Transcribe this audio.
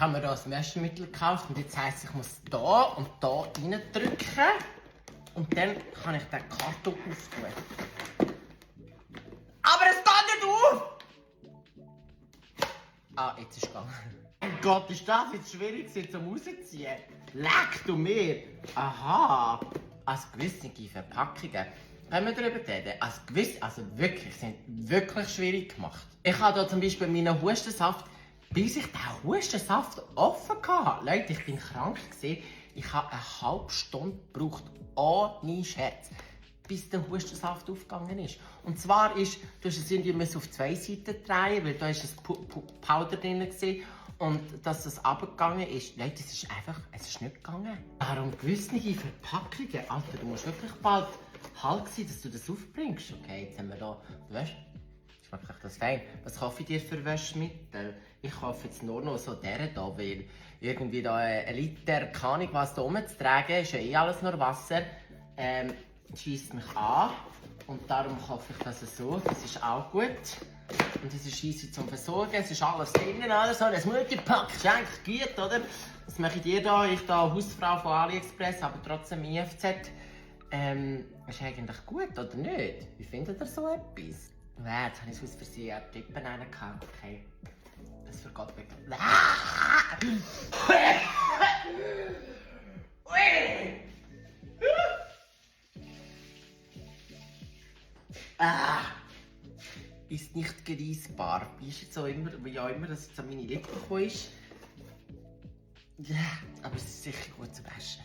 habe mir da ein Waschmittel gekauft und jetzt heisst, ich muss da und da reindrücken und dann kann ich den Karton auftun. Aber es geht nicht auf! Ah, jetzt ist es gegangen. Mein Gott, ist das jetzt schwierig zum rausziehen? Leck du mir! Aha! Als gewisse Verpackungen können wir darüber reden. Also wirklich, sind wirklich schwierig gemacht. Ich habe hier zum Beispiel meinen Hustensaft, bis ich den Hustensaft offen hatte. Leute, ich bin krank gewesen. Ich habe eine halbe Stunde gebraucht, ohne Scherz, bis der Hustensaft aufgegangen ist. Und zwar ist, du musst es irgendwie auf zwei Seiten drehen, weil da ist ein Powder drin gewesen. Und dass es runtergegangen ist, Leute, es ist nicht gegangen. Darum gewisse Verpackungen, Alter, du musst wirklich bald halt sein, dass du das aufbringst. Okay, jetzt haben wir da, du weißt, schmeckt euch das fein. Was kaufe ich dir für Waschmittel? Ich kaufe jetzt nur noch so deren da, weil irgendwie da ein Liter, keine Ahnung was da rumzutragen, ist ja eh alles nur Wasser. Schießt mich an und darum kaufe ich das so, das ist auch gut. Und das ist easy zum Versorgen, es ist alles drinnen, alles so, das Multipack ist eigentlich gut, oder? Das mache ich dir da, ich da Hausfrau von AliExpress, aber trotzdem IFZ. Ist eigentlich gut, oder nicht? Wie findet ihr so etwas? Ja, jetzt habe ich es aus Versehen Tippen reingekauft, okay. Das vergeht weg. Ist nicht genießbar. Wie ist jetzt auch immer, wie auch immer das jetzt an meine Lippen gekommen ist. Ja, aber es ist sicher gut zu waschen.